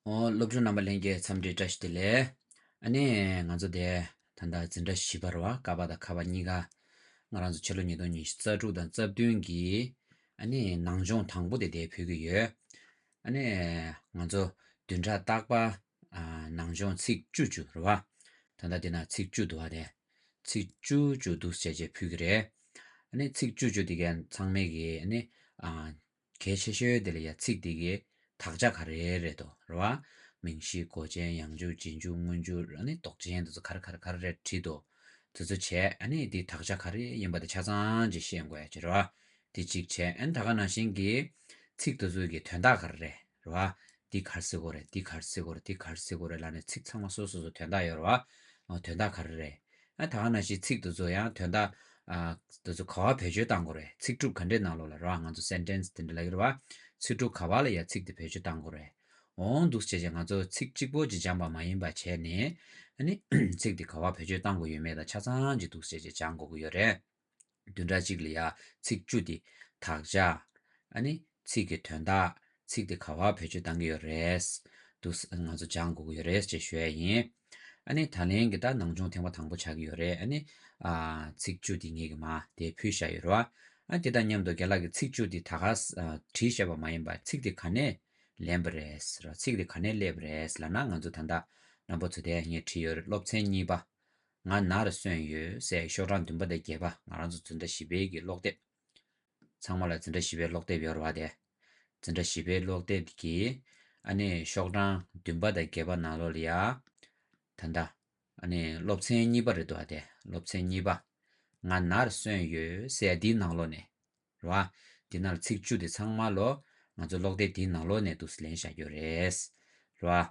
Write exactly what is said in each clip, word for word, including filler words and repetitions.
ཨོ། སློབ་ཕྲུག་རྣམ་པ་ལྷན་རྒྱས་འཚམས་འདྲི་བཀྲ་ཤིས་བདེ་ལེགས། ཨ་ནི་ང་ཚོ་དེ་ད་ལྟ་འཛིན་གྲྭ་བཞི་པ་རེད་བ། ཀ་པ་དང་ཁ་པ་གཉིས་ཀ། ང་རང་ཚོ་ཕྱི་ལོ་ཉིས་སྟོང་ཉི་ཤུ་རྩ་དྲུག་དང་རྩ་བདུན་གི་ཨ་ནི་ནང་སྦྱོང་དང་པོ་དེ་དེ་ཕུལ་གྱི་ཡོད། ཨ་ནི་ང་ཚོ་བདུན་ཕྲག་རྟག་པར་ཨ་ནང་སྦྱོང་ཚིག་བཅུ་བཅུ་རེད་བ། ད་ལྟ་འདི་ན་ཚིག་བཅུ་འདུག་བ་དེ། ཚིག་བཅུ་བཅུ་འདུག་བྱས་བྱས་ཕུལ་གྱི་རེད། ཨ་ནི་ཚིག་བཅུ་བཅུ་དེ་གའི་ཚང་མས་ཀྱི་ཨ་ནི་ཨ། གལ་ཆེ་ཤོས་དེ་ལ་ཡ་ཚིག་དེ་གའི་དག་ཆ་ག་རེ་རེད་དོ། རེད་བ། མིང་གཞི་མགོ་ཅན་ཡང་འཇུག་རྗེས་འཇུག་སྔོན་འཇུག་ཨ་ནི་འདོགས་ཅན་དེ་ཚོ་ག་རེ་ག་རེ་ག་རེ་རེད་བྲིས་དོ། དེ་ཚོ་བྱས་ཨ་ནི་དེ་དག་ཆ་ག་རེ་ཡིན་པ་དེ་ཆ་ཚང་ཅིག་ཤེས་དགོས་ཡ་ཅིག་རེད་བ། དེ་གཅིག་བྱས་ཨ་ནི་ད་ག་ནང་བཞིན་གྱི་ཚིག་དེ་ཚོ་གི་དོན་དག་ག་རེ་རེད། རེད་བ། འདི་ག་རེ་ཟེར་དགོས་རེད། འདི་ག་རེ་ཟེར་དགོས་རེད། འདི་ག་རེ་ཟེར་དགོས་རེད་ལབ་ནས་ཚིག་ཚང་མ་སོ་སོ་སོ་དོན་དག་ཡོད་རེད་བ། ཨོ། དོན་དག་ག་རེ་རེད། ཨ་ད་ག་ནང་བཞིན་ཚིག་དེ་ཚོ་ཡང་དོན་དག་ཨ་དེ་ཚོ་ག་པར་བེད་སྤྱོད་བཏང་དགོས་རེད། ཚིག་གྲུབ་ག་འདྲའི་ནང་ལོགས་ལ་རེད་བ། ང་ཚོ་སེན་ཊེན་སི་དེ་འདྲ་ལབ་ཀྱི་རེད་བ། ཚིག་གྲུབ་ག་པ་ལ་ཡང་ཚིག་དེ་བེད་སྤྱོད་བཏང་དགོས་རེད། འོང་འདུག་བྱས་བྱས་ང་ཚོ་ཚིག་གཅིག་པོ་ཅིག་སྦྱངས་པ་མ་ཡིན་པ་བྱས་ནས་ཨ་ནི་ཚིག་དེ་ག་པར་བེད་སྤྱོད་བཏང་དགོས་ཡོད་མེད་དང་ཆ་ཚང་ཅིག་འདུག་བྱས་བྱས་སྦྱང་དགོས་ཀྱི་ཡོད་རེད། བདུན་ཕྲག་གཅིག་ལ་ཡ་ཚིག་བཅུ་དེ་དག་ཆ། ཨ་ནི་ཚིག་གི་དོན་དག་ཚིག་དེ་ག་པར་བེད་སྤྱོད་བཏང་གི་ཡོད་རེད། འདུག་ང་ཚོ་སྦྱང་དགོས་ཀྱི་ཡོད་རེད་ཅེས་ཞུ་ཡ་ཡིན། ཨ་ནི་ད་ལན་གྱི་ད་ནང་སྦྱོང་ཐེངས་མ་དང་པོ་ཆགས་ཀྱི་ཡོད་རེད། ཨ་ནི་ཨ་ཚིག་བཅུ་དེ་ངེད་ཀྱིས་མར་དེ་ཕུལ་བཞག་ཡོད་རེད་བ། ཨ་དེ་དང་མཉམ་དུ་རྒན་ལགས་ཀྱིས་ཚིག་བཅུ་དེ་ད་ག་ས་ཨ་བྲིས་བཞག་པ་མ་ཡིན་པར་ཚིག་དེ་ག་ནས་ལེན་པ་རེད་ཟེར་བ། ཚིག་དེ་ག་ནས་སླེབས་པ་རེད་ལབ་ན། ང་ཚོ་ད་ལྟ་རྣམ་པ་ཚོ་དེ་ངས་བྲིས་ཡོད་རེད། སློབ་ཚན་གཉིས་པ། ང་ནར་སོན་ཡོད་ཟེར་ཤོག་གྲངས་བདུན་པ་དང་བརྒྱད་པ། ང་རང་ཚོ་འཛིན་གྲྭ་བཞི་པའི་གི་ཀློག་དེབ། ཚང་མ་ལ་འཛིན་གྲྭ་བཞི་པའི་ཀློག་དེབ་ཡོད་རེད་བ་དེ། འཛིན་གྲྭ་བཞི་པའི་ཀློག་དེབ་ཀྱི་ཨ་ནི་ཤོག་གྲངས་བདུན་པ་དང་བརྒྱད་པ་ནང་ལོགས་ལ་ཡ། ད་ལྟ་ཨ་ནི་སློབ་ཚན་གཉིས་པ་རེད་འདུག་བ་དེ། སློབ་ཚན་གཉིས་པ། ང་ནར་སོན་ཡོད་ཟེར་ཡ་འདིའི་ནང་ལོགས་ནས། རེད་བ། འདི་ནང་ལ་ཚིག་བཅུ་དེ་ཚང་མ་ལོ། ང་ཚོ་ཀློག་དེབ་འདིའི་ནང་ལོགས་ནས་འདུག་སེ་ལེན་བཞག་རྒྱུ་རེད། རེད་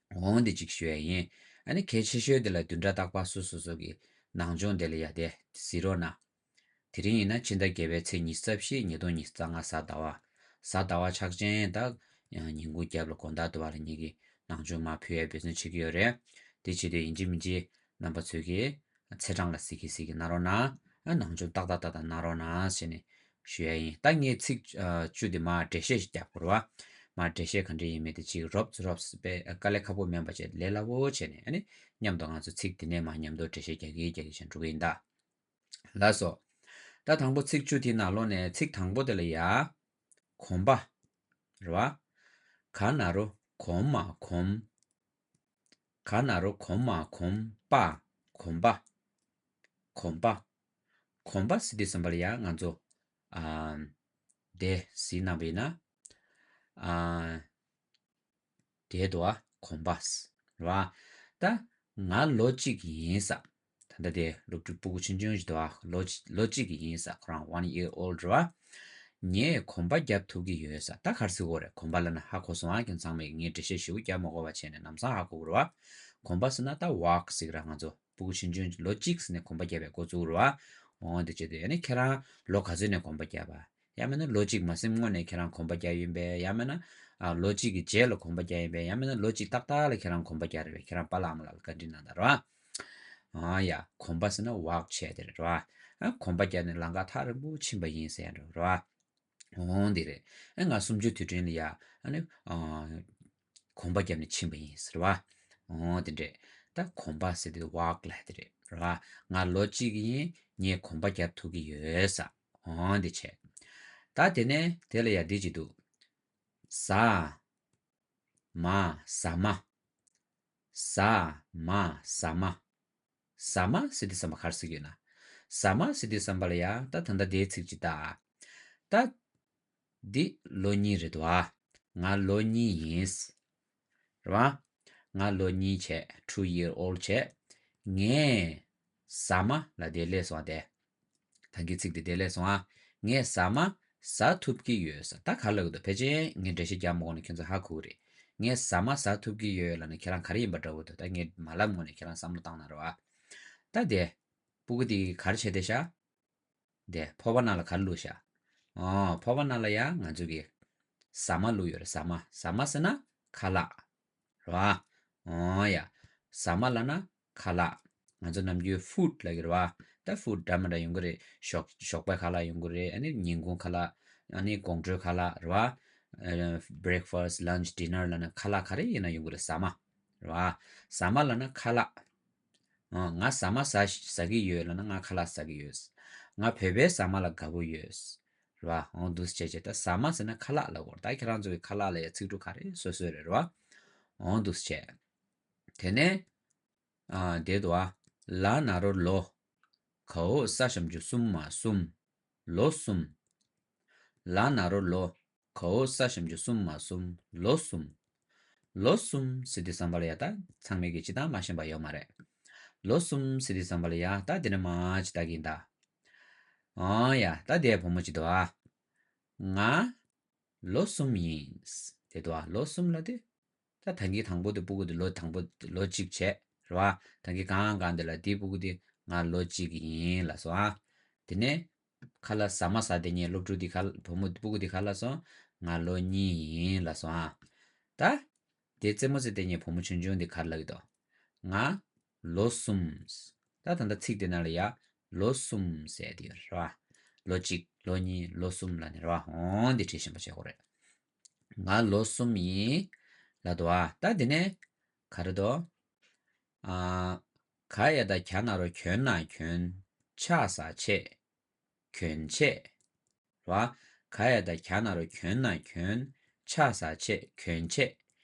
བ། འོང་འདི་གཅིག་ཞུ་ཡ་ཡིན། ཨ་ནི་གལ་ཆེ་ཤོས་དེ་ལ་བདུན་ཕྲག་རྟག་པར་སོ་སོ་སོ་གི་ནང་སྦྱོང་དེ་ལ་ཡ་དེ་གཟིགས་རོགས་གནང་། དེ་རིང་ཡིན་ན་ཕྱི་ཟླ་བརྒྱད་པའི་ཚེས་ཉི་ཤུ་རྩ་བཞི། ཉིས་སྟོང་ཉི་ཤུ་རྩ་ལྔ་གཟའ་ཟླ་བ། གཟའ་ཟླ་བ་ཆགས་ཅན་ད་ཉིན་གུང་རྒྱབ་ལ་དགོང་དག་དུ་བ་ལ་ངེད་ཀྱིས་ནང་སྦྱོང་མར་ཕུལ་ཡའི་འབད་བརྩོན་བྱེད་ཀྱི་ཡོད་རེད། དེ་བྱེད་དུས་ཡིན་གཅིག་མིན་གཅིག་རྣམ་པ་ཚོས་ཀྱིས་ཚེས་གྲངས་ལ་གཟིགས་ཀྱིས་གཟིགས་ཀྱིས་གནང་རོགས་གནང་། ཨ་ནང་སྦྱོང་ཏག་ཏག་ཏག་ཏག་གནང་རོགས་གནང་ཟེར་ནས་ཞུ་ཡ་ཡིན། ད་ངས་ཚིག་ཨ་བཅུ་དེ་མར་འགྲེལ་བཤད་ཞིག་རྒྱག་དགོས་རེད་བ། མར་འགྲེལ་བཤད་ག་འདྲ་ཡིན་མིན་དེ་ཅིག་རོབ་ཙམ་རོབ་ཙམ་དཔེ་དཀའ་ལས་ཁག་པོ་མིན་པ་བྱས་ལས་སླ་བོ་བྱས་ནས། ཨ་ནི་མཉམ་དུ་ང་ཚོ་ཚིག་དེ་ནས་མར་མཉམ་དུ་འགྲེལ་བཤད་རྒྱག་གིན་རྒྱག་གིན་བྱས་འགྲོ་གི་ཡིན་ད། ལགས་སོ། ད་དང་པོ་ཚིག་བཅུ་དེའི་ནང་ལོགས་ནས་ཚིག་དང་པོ་དེ་ལ་ཡ། གོམ་པ། རེད་བ། ག་ན་རོ་གོ་མ་གོམ། ག་ན་རོ་གོ་མ་གོམ་པ། གོམ་པ། གོམ་པ། གོམ་པ་ཟེར་དུས་ཙམ་པ་ལ་ཡ་ང་ཚོ་ཨ་དེ་གཟིགས་གནང་བ་ཡིན་ན། ཨ་དེ་འདུག་ཨ། གོམ་པ། རེད་བ། ད་ང་ལོ་གཅིག་ཡིན་ས། ད་ལྟ་དེ་སློབ་ཕྲུག་སྤུ་གུ་ཆུང་ཆུང་ཞིག་འདུག་ཨ། ལོ་གཅིག་ལོ་གཅིག་ཡིན་ས། ཁོ་རང་one year old རེད་བ། ངས་གོམ་པ་རྒྱབ་ཐུབ་ཀྱི་ཡོད་ས། ད་ག་རེ་ཟེར་དགོས་རེད། གོམ་པ་ལབ་ན་ཧ་གོ་སོང་ཨ། ཁྱེད་ཚང་མས་ངས་འགྲེལ་བཤད་ཞེ་པོ་རྒྱབ་མ་དགོས་པ་བྱས་ནས་ལམ་སང་ཧ་གོ་གི་རེད་བ། གོམ་པ་ཟེར་ན་ད་walk ཟེར་གི་ར། ང་ཚོ་སྤུ་གུ་ཆུང་ཆུང་ལོ་གཅིག་ཟིན་ནས་གོམ་པ་རྒྱབ་པའི་འགོ་བཙུགས་རེད་བ། འོང་དེ་བྱེད་དུས་ཨ་ནི་ཁྱེད་རང་ལོ་ག་ཚོད་ནས་གོམ་པ་རྒྱབ་པ། ཡང་མིན་ན་ལོ་གཅིག་མ་ཟིན་སྔོན་ནས་ཁྱེད་རང་གོམ་པ་རྒྱབ་ཡིན་པས། ཡང་མིན་ན་ཨ་ལོ་གཅིག་གི་རྗེས་ལ་གོམ་པ་རྒྱབ་ཡིན་པས། ཡང་མིན་ན་ལོ་གཅིག་ཏག་ཏག་ལ་ཁྱེད་རང་གོམ་པ་རྒྱབ་རེད་པས། ཁྱེད་རང་པཱ་ལགས་ཨ་མ་ལགས་ལ་བཀའ་འདྲི་གནང་དང་རེད་བ། ཨ་ཡ། གོམ་པ་ཟེར་ན་walk བྱས་དེ་རེད་བ། ཨ་གོམ་པ་རྒྱབ་ནས་ལམ་ཁ་ཐག་རིང་པོ་ཕྱིན་པ་ཡིན་ཟེར་ཡ་འགྲོ་རེད་བ། འོང་དེ་རེད། ཨ་ང་གསུམ་བཅུའི་དུས་དྲན་ལ་ཡ་ཨ་ནི་ཨ་གོམ་པ་རྒྱབ་ནས་ཕྱིན་པ་ཡིན་ཟེར་བ། འོང་དེ་འདྲས། ད་གོམ་པ་ཟེར་དུས་walk ལབ་དེ་རེད་རེད་བ། ང་ལོ་གཅིག་ཡིན། ངས་གོམ་པ་རྒྱབ་ཐུབ་ཀྱི་ཡོད་ས། འོང་དེ་བྱས། ད་དེ་ནས་དེ་ལ་ཡ་འདི་ཅིག་འདུག་ཟ། མ། ཟ་མ། ཟ་མ། ཟ་མ། ཟ་མ་ཟེར་དུས་ཙམ་པ་ག་རེ་ཟེར་གྱི་ཡོད་ན། ཟ་མ་ཟེར་དུས་ཙམ་པ་ལ་ཡ་ད་ད་ལྟ་དེའི་ཚིག་ཅིག་ལྟ། ད་འདི་ལོ་གཉིས་རེད་འདུག་ཨ། ང་ལོ་གཉིས་ཡིན། རེད་བ། ང་ལོ་གཉིས་བྱས། two year old བྱས། ངས་ཟ་མ་ལ་དེ་སླེབས་སོང་བ་དེ། ད་གིན་ཚིག་དེ་དེ་སླེབས་སོང་ཨ། ངས་ཟ་མ་ཟ་ཐུབ་ཀྱི་ཡོད་ས། ད་ག་རེ་ལབ་ཀྱི་འདུག་ཕལ་ཆེར་ངས་འགྲེལ་བཤད་རྒྱག་མ་དགོས་ན་ཁྱོད་ཚོ་ཧ་གོ་གི་རེད། ངས་ཟ་མ་ཟ་ཐུབ་ཀྱི་ཡོད་ལབ་ན་ཁྱེད་རང་ག་རེ་ཡིན་པ་འདྲ་བོ་འདུག་ད་ངས་མ་ལབ་སྔོན་ནས་ཁྱེད་རང་བསམ་བློ་བཏང་གནང་རོགས་ཨ། ད་དེ་སྤུ་གུ་དེ་ག་རེ་བྱས་བསྡད་ཤག་དེ་ཕོར་པ་ནང་ལ་ག་རེ་བླུགས་ཤག་ཨོ། ཕོར་པ་ནང་ལ་ཡ་ང་ཚོ་གི་ཟ་མ་བླུགས་ཡོད་རེད། ཟ་མ། ཟ་མ་ཟེར་ན་ཁ་ལག་རེད་བ། ཨོ་ཡ། ཟ་མ་ལབ་ན་ཁ་ལག་ང་ཚོ་ནམ་རྒྱུན་ཧྥུཌ་ལབ་ཀྱི་རེད་བ། ད་ཧྥུཌ་འདྲ་མི་འདྲ་ཡོང་གི་རེད། ཞོགས་ཞོགས་པའི་ཁ་ལག་ཡོང་གི་རེད། ཨ་ནི་ཉིན་གུང་ཁ་ལག་ཨ་ནི་དགོང་དྲོའི་ཁ་ལག་རེད་བ། breakfast, lunch, dinner ལབ་ན་ཁ་ལག་ག་རེ་ཡིན་ན་ཡོང་གི་རེད། ཟ་མ་རེད་བ། ཟ་མ་ལབ་ན་ཁ་ལག་ཨ། ང་ཟ་མ་ཟ་ཟ་གི་ཡོད་ལབ་ན་ང་ཁ་ལག་ཟ་གི་ཡོད། ང་བོད་པའི་ཟ་མ་ལ་དགའ་པོ་ཡོད། རེད་བ། འོ་འདུག་སེ་བྱས་བྱས་ད་ཟ་མ་ཟེར་ན་ཁ་ལག་ལབ་དགོས་རེད། ད་ཁྱེད་རང་ཚོ་གི་ཁ་ལག་ལ་ཡ་ཚིག་གྲུབ་ག་རེ་སོ་སོའི་རེད། རེད་བ། འོ་འདུག་སེ་བྱས། དེ་ནས་ཨ། དེ་འདུག་ཨ། ལ་ན་རོ་ལོ། གའོ་ས་ཞབས་ཀྱུ་གསུམ་མ་གསུམ། ལོ་གསུམ། ལ་ན་རོ་ལོ། གའོ་ས་ཞབས་ཀྱུ་གསུམ་མ་གསུམ། ལོ་གསུམ། ལོ་གསུམ་ཟེར་དུས་ཙམ་པ་ལ་ཡ་ད་ཚང་མས་ཀྱི་སྤྱིར་བཏང་མ་ཤེས་པ་ཡོད་མ་རེད། ལོ་གསུམ་ཟེར་དུས་ཙམ་པ་ལ་ཡ་ད་དེ་ནས་མར་ཅིག་ལྟ་གི་ཡིན་ད། ཨོ་ཡ། ད་དེ་བུ་མོ་ཅིག་འདུག་ཨ། ང་ལོ་གསུམ་ཡིན། དེ་འདུག་ཨ། ལོ་གསུམ་ལབ་དུས། ད་ད་གིན་དང་པོ་དེ་སྤུ་གུ་དེ་ལོ་དང་པོ་ལོ་གཅིག་བྱས་རེད་བ། ད་གིན་གང་གང་དེ་ལ་དེའི་སྤུ་གུ་དེ་ང་ལོ་གཅིག་ཡིན་ལབ་སོང་ཨ། དེ་ནས་ཁ་ལག་ཟ་མ་ཟ་དེ་ཉིད་སློབ་ཕྲུག་དེ་ག་བུ་མོ་སྤུ་གུ་དེ་ག་ལབ་སོང་། ང་ལོ་གཉིས་ཡིན་ལབ་སོང་ཨ། ད་དེ་རྩེད་མོ་རྩེ་དེ་ཉིད་བུ་མོ་ཆུང་ཆུང་དེ་ག་ལབ་ཀྱི་འདུག་ང་ལོ་གསུམ། ད་ད་ལྟ་ཚིག་དེ་ནང་ལ་ཡ་ལོ་གསུམ་ཟེར་དེ་ཡོད་རེད་བ། ལོ་གཅིག་ལོ་གཉིས་ལོ་གསུམ་ལབ་ནས་རེད་བ། འོང་འདི་བྲིས་བཞིན་པ་བྱེད་དགོས་རེད། ང་ལོ་གསུམ་ཡིན་ལབ་འདུག་ཨ། ད་དེ་ནས་ག་རེ་འདུག་ཨ། ག་ཡ་བཏགས་གྱ་ན་རོ་གྱོ་ན་གྱོན། ཆ་ས་ཆས། གྱོན་ཆས། རེད་བ། ག་ཡ་བཏགས་གྱ་ན་རོ་གྱོ་ན་གྱོན། ཆ་ས་ཆས། གྱོན་ཆས།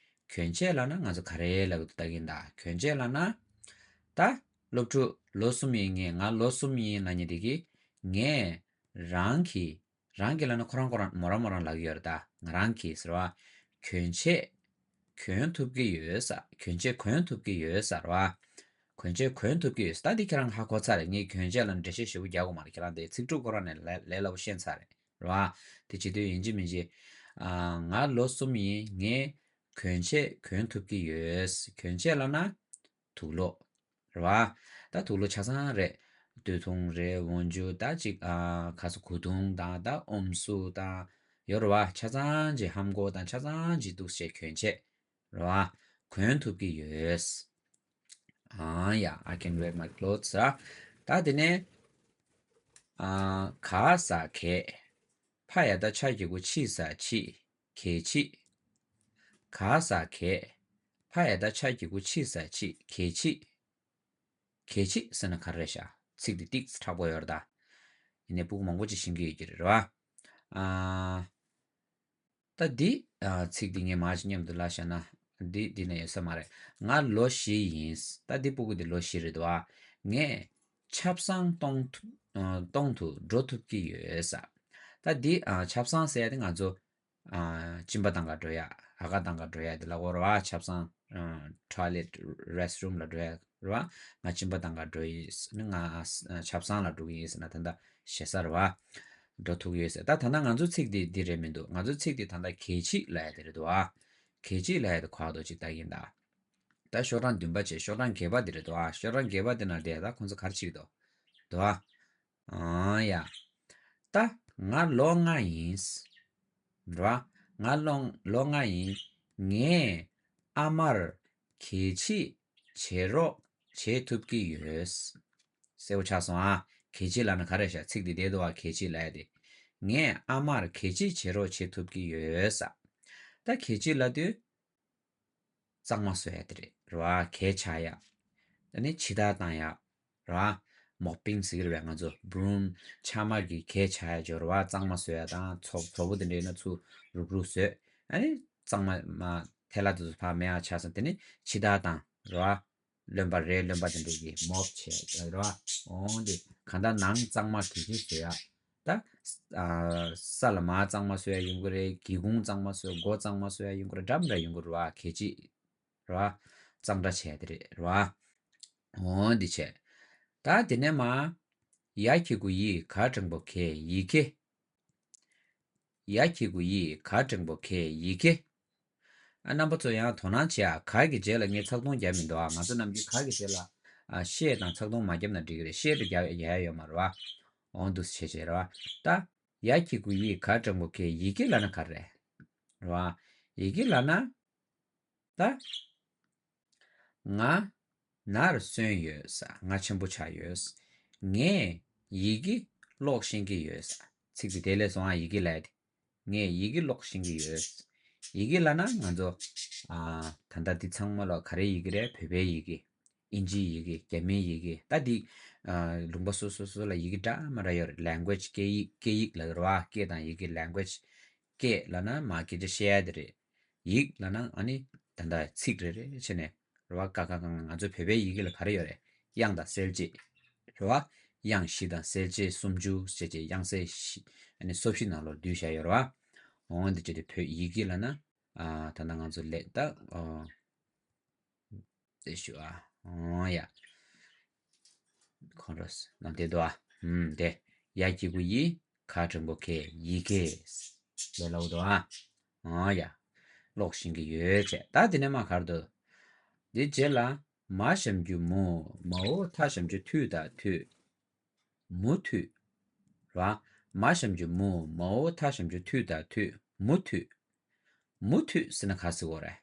གྱོན་ཆས་ལབ་ན་ང་ཚོ་ག་རེ་ལབ་ཀྱི་འདུག་ལྟ་གི་ཡིན་ད། གྱོན་ཆས་ལབ་ན། ད་སློབ་ཕྲུག་ལོ་གསུམ་ཡིན་ངེས། ང་ལོ་གསུམ་ཡིན་ལབ་མཁན་དེ་གིས་ངས་རང་གི། རང་གི་ལབ་ན་ཁོ་རང་ཁོ་རང་མོ་རང་མོ་རང་ལབ་ཀྱི་ཡོད་རེད་ད། ང་རང་གིས་ཟེར་བ། གྱོན་ཆས་གྱོན་ཐུབ་ཀྱི་ཡོད་ས། གྱོན་ཆས་གྱོན་ཐུབ་ཀྱི་ཡོད་ས་རེད་བ། གྱོན་ཆས་གྱོན་ཐུབ་ཀྱི་ཡོད་ས། ད་འདི་ཁྱེད་རང་ཧ་གོ་ཚར་རེད། ངས་གྱོན་ཆས་ལབ་ན་འགྲེལ་བཤད་ཞེ་པོ་རྒྱག་དགོས་མ་རེད། ཁྱེད་རང་དེ་ཚིག་གྲུབ་ཁོ་རང་ནས་ལས་ལས་སླ་པོ་ཤེས་ཚར་རེད། རེད་བ། དེ་བྱེད་དུས་ཡིན་གཅིག་མིན་གཅིག་ཨ། ང་ལོ་གསུམ་ཡིན། ངས་གྱོན་ཆས་གྱོན་ཐུབ་ཀྱི་ཡོད། གྱོན་ཆས་ལབ་ན་དུག་ལོག་རེད་བ། ད་དུག་ལོག་ཆ་ཚང་རེད། སྟོད་ཐུང་རེད། འོག་འཇུག་ད་ཅིག་ཨ། ཁ་ས་གོས་ཐུང་དང་ད་ཨམ་སྲུ་དང་ཡོད་རེད་བ། ཆ་ཚང་གི་ལྷམ་གོག་དང་ཆ་ཚང་གི་འདུག་སེ་གྱོན་ཆས་རེད་བ། གྱོན་ཐུབ་ཀྱི་ཡོད། ཨ་ཡ། I can wear my clothes. ཨ། ད་དེ་ནས་ཨ། ག་ས་གས། ཕ་ཡ་བཏགས་ཕྱ་གི་གུ་ཕྱི་ས་ཕྱིས། གས་ཕྱིས། ག་ས་གས། ཕ་ཡ་བཏགས་ཕྱ་གི་གུ་ཕྱི་ས་ཕྱིས། གས་ཕྱིས། གས་ཕྱིས་ཟེར་ན་ག་རེ་རེད་ཤག་ཚིག་འདི་ཏིག་ཙམ་མཁྲེགས་པོ་ཡོད་རེད་ད། ཡིན་ནའི་སྤུ་གུ་མང་པོ་ཅིག་ཤེས་ཀྱི་ཡོད་ཀྱི་རེད་རེད་བ། ཨ། ད་འདི་ཨ། ཚིག་འདི་ངས་མར་ཅིག་མཉམ་དུ་ལབ་བཞག་ན། འདི་འདི་ནས་ཡོད་ས་མ་རེད། ང་ལོ་བཞི་ཡིན། ད་འདི་སྤུ་གུ་འདི་ལོ་བཞི་རེད་འདུག་ཨ། ངས་ཆབ་གསང་གཏོང་ཐུབ་ཨ། གཏོང་དུ་འགྲོ་ཐུབ་ཀྱི་ཡོད་ས། ད་འདི་ཨ། ཆབ་གསང་ཟེར་ཡ་དེ་ང་ཚོ་ཨ། གཅིན་པ་བཏང་ག་འགྲོ་ཡ། ཨ་ཁ་བཏང་ག་འགྲོ་ཡ་དེ་ལབ་དགོས་རེད་བ། ཆབ་གསང་ཨ། toilet restroom ལ་འགྲོ་ཡ་རེད་བ། ང་གཅིན་པ་བཏང་ག་འགྲོ་ཡིན་ཟེར་ན། ང་ཨ། ཆབ་གསང་ལ་འགྲོ་གི་ཡིན་ཟེར་ན་ད་ལྟ་ཞེ་ས་རེད་བ། འགྲོ་ཐུབ་ཀྱི་ཡོད་ཟེར། ད་ད་ལྟ་ང་ཚོའི་ཚིག་འདི་འདི་རེད་མི་འདུག་ང་ཚོའི་ཚིག་འདི་ད་ལྟ་གས་ཕྱིས་ལབ་ཡ་དེ་རེད་འདུག་ཨ། གས་ཕྱིས་ལབ་ཡ་དེ་གོ་བ་འདུག་ཅིག་ལྟ་གི་ཡིན་ད། ད་ཤོག་གྲངས་བདུན་པ་བྱས། ཤོག་གྲངས་བརྒྱད་པ་འདི་རེད་འདུག་ཨ། ཤོག་གྲངས་བརྒྱད་པ་འདི་ནང་བསྡད་ད་ཁོང་ཚོ་ག་རེ་བྱེད་ཀྱི་འདུག་འདུག་ཨ། ཨང་ཡ། ད་ང་ལོ་ལྔ་ཡིན། རེད་བ། ང་ལོ་ལོ་ལྔ་ཡིན། ངས་ཨ་མར་གས་ཕྱིས་བྱེད་རོགས་བྱེད་ཐུབ་ཀྱི་ཡོད། གསལ་པོ་ཆགས་སོང་ཨ། གས་ཕྱིས་ལབ་ན་ག་རེ་ཤག་ཚིག་འདི་བསྡད་འདུག་བ། གས་ཕྱིས་ལབ་ཡ་དེ། ངས་ཨ་མར་གས་ཕྱིས་བྱེད་རོགས་བྱེད་ཐུབ་ཀྱི་ཡོད་ས། ད་གས་ཕྱིས་ལབ་དུས་གཙང་མ་བཟོ་ཡ་དེ་རེད། རེད་བ། གས་འཕྱག་ཡ། ད་ནི་ཕྱི་ཐག་བཏང་ཡ། རེད་བ། mopping ཟེར་གྱི་རེད་པས་ང་ཚོ། broom། འཕྱག་མ་གིས་གས་འཕྱག་ཡ་ཅིག་ཡོད་རེད་བ། གཙང་མ་བཟོ་ཡ་དང་། ཚོ་བཟོ་པོ་དེ་འདྲ་ཡིན་ན་ཚུར་རུག་རུག་བཟོས། ཨ་ནི་གཙང་མ་མ་ཐལ་བ་དེ་ཚོ་ཕར་མེད་པ་ཆགས་སོང་། དེ་ནི་ཕྱི་ཐག་བཏང་། རེད་བ། རློན་པ་རེད། རློན་པ་དེ་འདྲ་གིས་mop བྱས་རེད་བ། འོང་དེ་གང་ལྟར་ནང་གཙང་མ་གས་ཕྱིས་བཟོ་ཡ། ད་ཨ། ས་ལ་མར་གཙང་མ་བཟོ་ཡ་ཡོང་གི་རེད། སྒེའུ་ཁུང་གཙང་མ་བཟོ། སྒོ་གཙང་མ་བཟོ་ཡ་ཡོང་གི་རེད། འདྲ་མི་འདྲ་ཡོང་གི་རེད་བ། གས་ཕྱིས་རེད་བ། གཙང་སྦྲ་བྱས་དེ་རེད་རེད་བ། འོ་འདི་བྱས། ད་དེ་ནས་མར་ཡ་གི་གུ་ཡི། ག་འགྲེང་བུ་གས། ཡི་གེ། ཡ་གི་གུ་ཡི། ག་འགྲེང་བུ་གས། ཡི་གེ། ཨ། རྣམ་པ་ཚོ་ཡང་དོ་སྣང་བྱེད་ཨ། ག་གི་རྗེས་ལ་ངས་ཚེག་དུང་བརྒྱབ་མི་འདུག་ཨ། ང་ཚོ་ནམ་རྒྱུན་ག་གི་རྗེས་ལ་ཨ། ཤད་དང་ཚེག་དུང་མ་བརྒྱབ་ན་འགྲིག་གི་རེད། ཤད་དུ་རྒྱག་ཡ་ཡོད་མ་རེད་བ། འོ་འདུག་སེ་བྱས་བྱས་རེད་བ། ད་ཡ་གི་གུ་ཡི། ག་འགྲེང་བུ་གས། ཡི་གེ་ལབ་ན་ག་རེ་རེད། རེད་བ། ཡི་གེ་ལབ་ན། ད་ང་ནར་སོན་ཡོད་ས། ང་ཆེན་པོ་ཆགས་ཡོད། ངས་ཡི་གེ་ཀློག་ཤེས་ཀྱི་ཡོད་ས། ཚིག་དེ་དེ་ལས་སོང་ཨ། ཡི་གེ་ལབ་ཡ་དེ། ངས་ཡི་གེ་ཀློག་ཤེས་ཀྱི་ཡོད། ཡི་གེ་ལབ་ན་ང་ཚོ་ཨ་ད་ལྟ་འདི་ཚང་མ་ལ་ག་རེ་ཡི་གེ་རེད། བོད་པའི་ཡི་གེ། ཨིན་ཇིའི་ཡི་གེ། རྒྱ་མིའི་ཡི་གེ། ད་འདི་ཨ་ལུང་པ་སོ་སོ་སོ་ལ་ཡི་གེ་འདྲ་མི་འདྲ་ཡོད་རེད། language། སྐད་ཡིག་སྐད་ཡིག་ལབ་རེད་བ། སྐད་དང་ཡི་གེ། language། སྐད་ལབ་ན་མ་སྐད་ཆ་བཤད་ཡ་དེ་རེད། ཡིག་ལབ་ན་ཨ་ནི་ད་ལྟ་ཚིག་རེ་རེ་བྱས་ནས་རེད་བ། ཀ་ཁ་ག་ང་ང་ཚོ་བོད་པའི་ཡི་གེ་ལ་ག་རེ་ཡོད་རེད། དབྱངས་དང་གསལ་བྱེད་རེད་བ། དབྱངས་བཞི་དང་གསལ་བྱེད་སུམ་ཅུ་བྱས་བྱས་དབྱངས་གསལ་བཞི། ཨ་ནི་སོ་བཞི་ནང་ལོགས་བསྡུས་བཞག་ཡོད་རེད་བ། འོ་འདི་བྱས་ཏེ་བོད་ཡི་གེ་ལབ་ན་ཨ་ད་ལྟ་ང་ཚོ་ལས་ད་ཨ་དེ་ཞུ་ཨ། འོ་ཡ། ཁོང་ཁྲོ་ན་དེ་དོ་ཨ། ཨུམ་དེ། ཡ་གི་གུ་ཡི། ག་འགྲེང་བུ་གེ། ཡི་གེ་ལས་ལའོ་དོ་ཨ། འོ་ཡ། ཀློག་ཤེས་ཀྱི་ཡོད་བྱས། ད་དེ་ནས་མ་གར་དོ། དེ་རྗེས་ལ་མ་ཞབས་ཀྱུ་མུ། མའོ་ཐ་ཞབས་ཀྱུ་ཐུ་ད་ཐུ། མུ་མཐུད། ར། མ་ཞབས་ཀྱུ་མུ། མའོ་ཐ་ཞབས་ཀྱུ་ཐུ་ད་ཐུ། མུ་མཐུད། མུ་མཐུད་ཟེར་ན་ག་ཟེར་དགོས་རེད།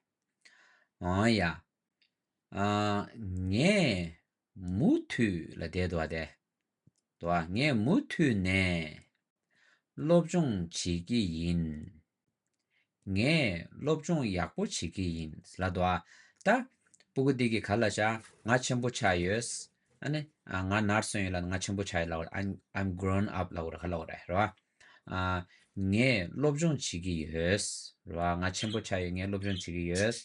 འོ་ཡ། ཨ། ངས་མུ་མཐུད་ལ་བསྡད་འདུག་བ་དེ། འདུག་བ། ངས་མུ་མཐུད་ནས་སློབ་སྦྱོང་བྱེད་ཀྱི་ཡིན། ངས་སློབ་སྦྱོང་ཡག་པོ་བྱེད་ཀྱི་ཡིན་ལབ་འདུག་བ། ད་སྤུ་གུ་འདི་གིས་ག་ལབ་ཤག་ང་ཆེན་པོ་ཆགས་ཡོད། ཨ་ནི་ཨ་ང་ནར་སོན་ཡོད་ལབ། ང་ཆེན་པོ་ཆགས་ཡོད་ལབ། I'm I'm grown up ལབ་དགོས་རེད། ག་ལབ་དགོས་རེད། རེད་བ། ཨ། ངས་སློབ་སྦྱོང་བྱེད་ཀྱི་ཡོད། རེད་བ། ང་ཆེན་པོ་ཆགས་ཡོད། ངས་སློབ་སྦྱོང་བྱེད་ཀྱི་ཡོད།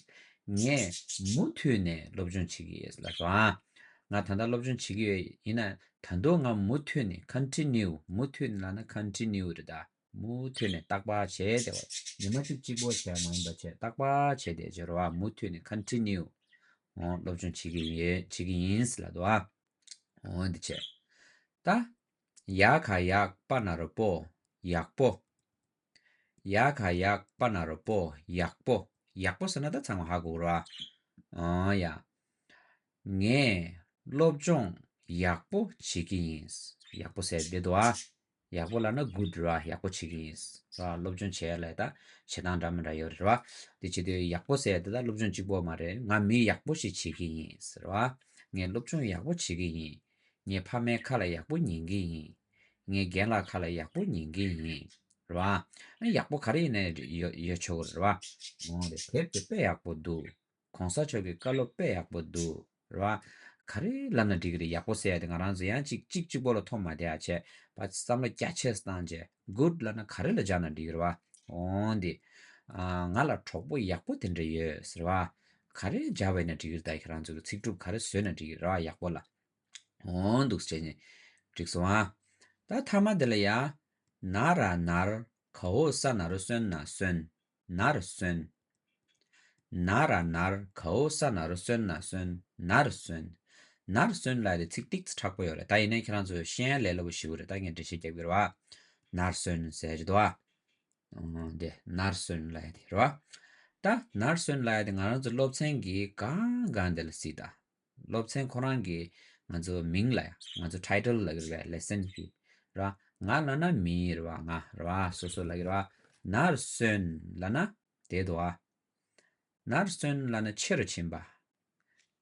ངས་མུ་མཐུད་ནས་སློབ་སྦྱོང་བྱེད་ཀྱི་ཡོད་ལབ་སོང་ཨ། ང་ད་ལྟ་སློབ་སྦྱོང་བྱེད་ཀྱི་ཡོད། ཡིན་ན་ད་དུང་ང་མུ་མཐུད་ནས། continue། མུ་མཐུད་ནས་ལབ་ན་continue རེད་ད། མུ་མཐུད་ནས་རྟག་པར་བྱས་ཏེ་བ། ཉི་མ་གཅིག་གཅིག་པོ་བྱས་མ་ཡིན་པ་བྱས། རྟག་པར་བྱས་ཏེ་བྱས་རེད་བ། མུ་མཐུད་ནས་continue། འོ་སློབ་སྦྱོང་བྱེད་ཀྱི་ཡོད། བྱེད་ཀྱི་ཡིན་ལབ་འདུག་བ། འོ་འདི་བྱས། ད། ཡ་ག་ཡག་པ་ན་རོ་པོ། ཡག་པོ། ཡ་ག་ཡག་པ་ན་རོ་པོ། ཡག་པོ། ཡག་པོ་ཟེར་ན་ད་ཚང་མ་ཧ་གོ་ར། ཨ་ཡ། ངས་སློབ་སྦྱོང་ཡག་པོ་བྱེད་ཀྱི་ཡིན། ཡག་པོ་ཟེར་འདི་འདུག་ཨ། ཡག་པོ་ལབ་ན་good ར། ཡག་པོ་བྱེད་ཀྱི་ཡིན་ར། སློབ་སྦྱོང་བྱས་ལ་ད་བྱེད་སྟངས་འདྲ་མི་འདྲ་ཡོད་རེད་ར། དེ་བྱེད་དུས་ཡག་པོ་ཟེར་དེ་ད་སློབ་སྦྱོང་གཅིག་པོ་མ་རེད། ང་མི་ཡག་པོ་ཞིག་བྱེད་ཀྱི་ཡིན་ཟེར་བ། ངས་སློབ་སྦྱོང་ཡག་པོ་བྱེད་ཀྱི་ཡིན། ངས་ཕ་མའི་ཁ་ལ་ཡག་པོ་ཉན་གྱི་ཡིན། ངས་རྒན་ལགས་ཁ་ལ་ཡག་པོ་ཉན་གྱི་ཡིན། རེད་བ། ཨ་ནི་ཡག་པོ་ག་རེ་ཡིན་ནའི་ཡོད་ཡོད་ཆོག་གི་རེད་བ། འོ་རེད། དེབ་དེ་དཔེ་ཡག་པོ་འདུག་གོང་ས་མཆོག་གི་བཀའ་སློབ་དཔེ་ཡག་པོ་འདུག་རེད་བ། ག་རེ་ལབ་ན་འགྲིག་གི་རེད། ཡག་པོ་ཟེར་ཡ་དེ་ང་རང་ཚོ་ཡང་གཅིག་གཅིག་གཅིག་པོ་ལ་མཐོང་མ་བསྡད་ཡ་བྱས་པ་བསམ་བློ་རྒྱ་ཆེ་བཏང་བྱས་good ལབ་ན་ག་རེ་ལ་སྦྱར་ན་འགྲིག་གི་རེད་བ། འོ་འདི། ཨ་ང་ལ་གྲོགས་པོ་ཡག་པོ་དེ་འདྲ་ཡོད་ཟེར་བ། ག་རེ་སྦྱར་བ་ཡིན་ན་འགྲིག་གི་རེད། ད་ཁྱེད་རང་ཚོ་གི་ཚིག་གྲུབ་ག་རེ་བཟོས་ན་འགྲིག་གི་རེད་བ། ཡག་པོ་ལ། འོ་འདུག་སེ་བྱས་ནས་འགྲིག་སོང་ཨ། ད་མཐའ་མ་དེ་ལ་ཡ། ན་ར་ནར། ག་འོག་ས་ན་རོ་སོན་ན་སོན། ནར་སོན། ན་ར་ནར། ག་འོག་ས་ན་རོ་སོན་ན་སོན། ནར་སོན། ནར་སོན་ལབ་དེ་ཚིག་ཏིག་ཙམ་མཁྲེགས་པོ་ཡོད་རེད། ད་ཡིན་ནའི་ཁྱེད་རང་ཚོ་ཤེས་ཡ་ལས་སླ་པོ་ཞེ་པོ་རེད། ད་ངས་འགྲེལ་བཤད་རྒྱབ་ཀྱི་རེད་བ། ནར་སོན་ཟེར་གྱི་འདུག་བ། འོ་དེ་ནར་སོན་ལབ་ཡ་དེ་རེད་བ། ད་ནར་སོན་ལབ་ཡ་དེ་ང་རང་ཚོ་སློབ་ཚན་གྱི་སྒང་སྒང་དེ་ལ་གཟིགས་དང་། སློབ་ཚན་ཁོ་རང་གི་ང་ཚོ་མིང་ལ་ཡ། ང་ཚོ་ཊའི་ཊལ་ལབ་ཀྱི་རེད་པས། ལེ་སན་གྱི་ར། ང་ལབ་ན་མི་རེད་བ། ང་རེད་བ། སོ་སོ་ལབ་ཀྱི་རེད་བ། ནར་སོན་ལབ་ན་དེ་འདུག་ཨ། ནར་སོན་ལབ་ན་ཆེ་རུ་ཕྱིན་པ་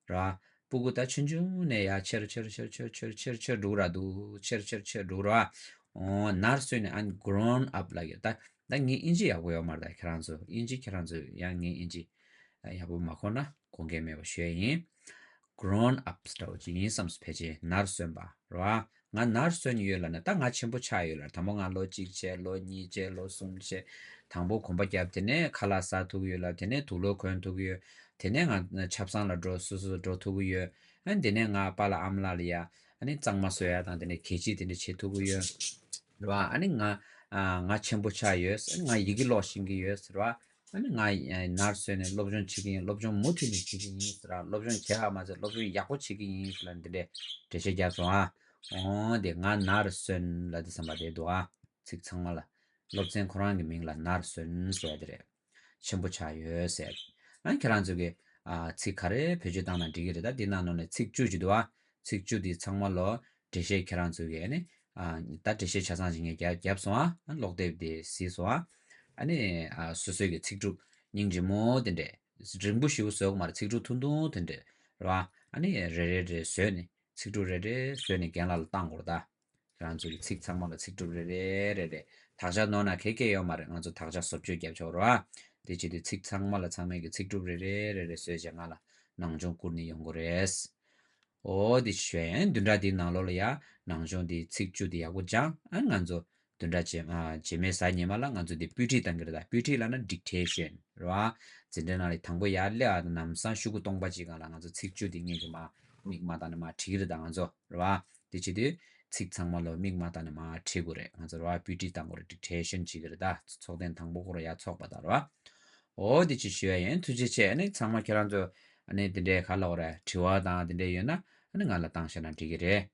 རེད་བ། སྤུ་གུ་ད་ཆུང་ཆུང་ནས་ཡ་ཆེ་རུ་ཆེ་རུ་ཆེ་རུ་ཆེ་རུ་ཆེ་རུ་ཆེ་རུ་འགྲོ་གི་ར་འདུག་ཆེ་རུ་ཆེ་རུ་ཆེ་རུ་འགྲོ་གི་ར། འོ་ནར་སོན་ནས་ཨ་ནི་grown up ལབ་ཀྱི་རེད། ད་ད་ངའི་དབྱིན་ཇི་ཡག་པོ་ཡོད་མ་རེད། ད་ཁྱེད་རང་ཚོ་དབྱིན་ཇི་ཁྱེད་རང་ཚོ་ཡང་ངའི་དབྱིན་ཇི་ཡག་པོ་མ་གོ་ན་དགོངས་འགལ་མེད་པ་ཞུ་ཡ་ཡིན། grown ups འདྲ་བོ་ཅིག་ཡིན་བསམ་སོང་། ཕལ་ཆེར་ནར་སོན་པ་རེད་བ། ང་ནར་སོན་ཡོད་ལབ་ན་ད་ང་ཆེན་པོ་ཆགས་ཡོད་ལབ། དང་པོ་ང་ལོ་གཅིག་བྱས། ལོ་གཉིས་བྱས། ལོ་གསུམ་བྱས། དང་པོ་གོམ་པ་བརྒྱབ། དེ་ནས་ཁ་ལག་ཟ་ཐུབ་ཀྱི་ཡོད་ལབ། དེ་ནས་དུག་ལོག་གོན་ཐུབ་ཀྱི་ཡོད། དེ་ནས་ང་ཆབ་གསང་ལ་འགྲོ། སོ་སོ་འགྲོ་ཐུབ་ཀྱི་ཡོད། ཨ་ནི་དེ་ནས་ང་པཱ་ལགས་ཨ་མ་ལགས་ལ་ཡ་ཨ་ནི་གཙང་མ་བཟོ་ཡ་དང་དེ་ནས་གད་ཕྱིས་དེ་འདྲ་བྱེད་ཐུབ་ཀྱི་ཡོད། རེད་བ། ཨ་ནི་ང་ཨ་ང་ཆེན་པོ་ཆགས་ཡོད། ཨ་ནི་ང་ཡི་གེ་ཀློག་ཤེས་ཀྱི་ཡོད་ཟེར་བ། ཨ་ནི་ང་ཨ་ནར་སོན་ནས་སློབ་སྦྱོང་བྱེད་ཀྱི་ཡིན། སློབ་སྦྱོང་མུ་མཐུད་ནས་བྱེད་ཀྱི་ཡིན་ཟེར་བ། སློབ་སྦྱོང་བྱེད་པ་མ་ཟད་སློབ་སྦྱོང་ཡག་པོ་བྱེད་ཀྱི་ཡིན་ཟེར་ལབ་འདི་འདྲའི་འགྲེལ་བཤད་རྒྱབ་སོང་ཨ། འོ་དེ་ང་ནར་སོན་ལབ་དེ་བསམ་པ་དེ་འདུག་ཨ། ཚིག་ཚང་མ་ལ། སློབ་ཚན་ཁོ་རང་གི་མིང་ལ་ནར་སོན་ཟེར་བ་དེ་རེད། ཆེན་པོ་ཆགས་ཡོད་ཟེར། ཨ་ཁྱེད་རང་ཚོ་གི་ཨ་ཚིག་ག་རེ་བེད་སྤྱོད་བཏང་ན་འགྲིག་གི་རེད། ད་འདི་ནང་ནང་ནས་ཚིག་བཅུ་ཅིག་འདུག་ཨ། ཚིག་བཅུ་འདི་ཚང་མ་ལོ་འགྲེལ་བཤད་ཁྱེད་རང་ཚོ་གི་ཨ་ནི་ཨ་ད་འགྲེལ་བཤད་ཆ་ཚང་ཅིག་ངས་རྒྱབ་རྒྱབ་སོང་ཨ། ཨ་ཀློག་དེབ་དེ་གཟིགས་སོང་ཨ། ཨ་ནི་ཨ་སོ་སོའི་གི་ཚིག་གྲུབ་སྙིང་རྗེ་མོ་དེ་འདྲས། རིང་པོ་ཞེ་པོ་བཟོ་གི་མ་རེད། ཚིག་གྲུབ་ཐུང་ཐུང་དེ་འདྲས་རེད་བ། ཨ་ནི་རེ་རེ་རེ་བཟོས་ནས། ཚིག་གྲུབ་རེ་རེ་བཟོས་ནས་རྒན་ལགས་ལ་བཏང་དགོས་རེད་ད། ཁྱེད་རང་ཚོ་གི་ཚིག་ཚང་མ་ལ་ཚིག་གྲུབ་རེ་རེ་རེ་རེ། དག་ཆ་ནོར་ན་གེ་གེ་ཡོད་མ་རེད། ང་ཚོ་དག་ཆ་བཟོ་བཅོས་རྒྱབ་ཆོག་རེད་ དེ་བྱེད་དུས་ཚིག་ཚང་མ་ལ་ཚང་མས་ཀྱི་ཚིག་གྲུབ་རེ་རེ་རེ་རེ་བཟོས་བྱས་ང་ལ་ནང་སྦྱོང་བསྐུར་ནས་ཡོང་དགོས་རེད། འོ་དེ་ཞོན་བདུན་ཕྲག་འདིའི་ནང་ལོགས་ལ་ཡ་ནང་སྦྱོང་འདི་ཚིག་བཅུ་འདི་ཡག་པོ་སྦྱངས། ཨ་ང་ཚོ་བདུན་ཕྲག་རྗེས་མ་རྗེས་མའི་གཟའ་ཉི་མ་ལ་ང་ཚོ་འདི་སྤུས་ཁྲིད་གཏང་གི་རེད། ད་སྤུས་ཁྲིད་ལབ་ན་dictation་རེད་བ། འཛིན་གྲྭའི་ནང་ལ་དང་པོ་ཡར་སླེབས་ཨ་ད་ལམ་སང་ཤོག་གུ་སྟོང་པ་གཅིག་སྒང་ལ་ང་ཚོ་ཚིག་བཅུ་འདི་ངེད་ཀྱི་མ་མིག་མ་བལྟས་ནས་མར་བྲིས་ཀྱི་རེད། ད་ང་ཚོ་རེད་བ། དེ་བྱེད་དུས་ཚིག་ཚང་མ་ལོ་མིག་མ་བལྟས་ནས་མར་བྲིས་དགོས་རེད། ང་ཚོ་རེད་བ་སྤུས་ཁྲིད་གཏང་དགོས་རེད། dictation་བྱེད་ཀྱི་རེད། ད་ཚོགས་ཐེངས་དང་པོ་ཁོ་རང་ཡར་ཚོགས་པ་དང་རེད་བ། འོ་དེ་ཅིག་ཞུ་ཡ་ཡིན། ཐུགས་རྗེ་ཆེ། ཨ་ནི་ཚང་མ་ཁྱེད་རང་ཚོ་ཨ་ནི་དེ་འདྲའི་ག་ལབ་དགོས་རེད། དྲི་བ་དང་དེ་འདྲའི་ཡོད་ན་ཨ་ནི་ང་ལ་བཏང་ཤེས་ན་འགྲིག་གི་རེད།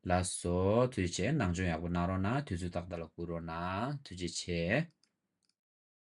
ལགས་སོ། ཐུགས་རྗེ་ཆེ། ནང་སྦྱོང་ཡག་པོ་གནང་རོགས་གནང་། དུས་ཚོད་ཏག་ཏག་ལ་སྒུག་རོགས་གནང་། ཐུགས་རྗེ་ཆེ།